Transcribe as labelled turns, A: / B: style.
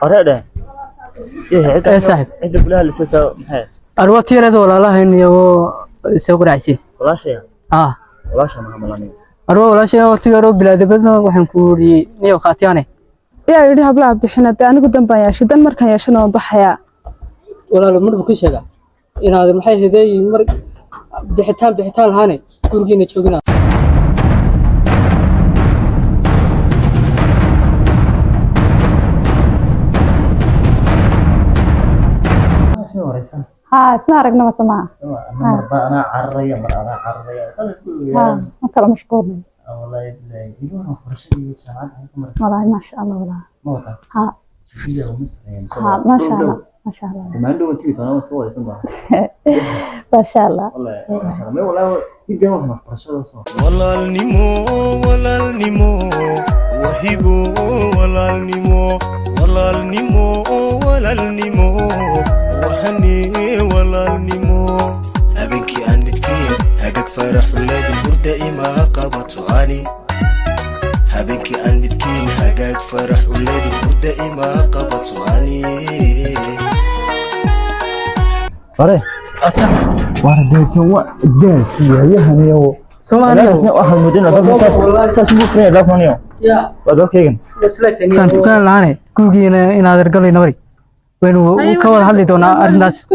A: Oreedhe.
B: Ee, saaxiib.
A: Cidda kula hadlaysa maxay?
B: Arwaa tiyareeda walaalahayn iyagoo soo garaacsi.
A: Walaashaya.
B: Ah.
A: Walaasha ma malaniyo.
B: Arwaa walaashay oo tiyaro bilaadabadna waxaan ku yiri niyo qaatiyaane.
C: Yaa yidhi hablaha bixina dee, anigu dan baan yeeshay, dan markaan yeeshana waan baxayaa.
B: Walaalo, marba ku sheega inaad maxay hiday mar bixitaan lahaane gurigiina joogina.
A: Isma wareysan.
C: Haa, isma aragnaba samaha.
A: Mar baa anaa cararaya, mar anaa cararaya. Saas isku
C: haa
A: yeelan.
C: Ma kala mashquulnay.
A: Wallahi billahi. Igu waxbarashada iyo jaamacadda ay ku maraysaa.
C: Walaahi maasha Allah, walaahi.
A: Ma wataa?
C: Haa.
A: Suuqiga uma sareeya.
C: Haa, maasha Allah, maasha Allah.
A: Dhammaan dhow tigi doonaa soo wareysan baa.
C: Maasha Allah.
A: Wallahi maasha Allah. Wallahi midda waxaan waxbarashada soo.
D: Walaalnimo, walaalnimo, wahibo walaalnimo, walaalnimo, walaalnimo, wahane walaalnimo. Habeenkii aan midkiin hagag faraxuleedin hurda ima qabato ani. Habeenkii aan midkiin hagaag faraxuleedin hurda ima qabato ani.
A: Hore. Waar deetan waa daalkii yahan iyo
B: Soomaaliya.
A: Waxaan moodin albaabka saas ugu furan albaabka niyo.
B: Ya.
A: Waa albaabkaygan.
B: Kan tukaan lahaane gurigiina inaad ergalayna mari. Waynu ka wada hadli doonaa arrintaas.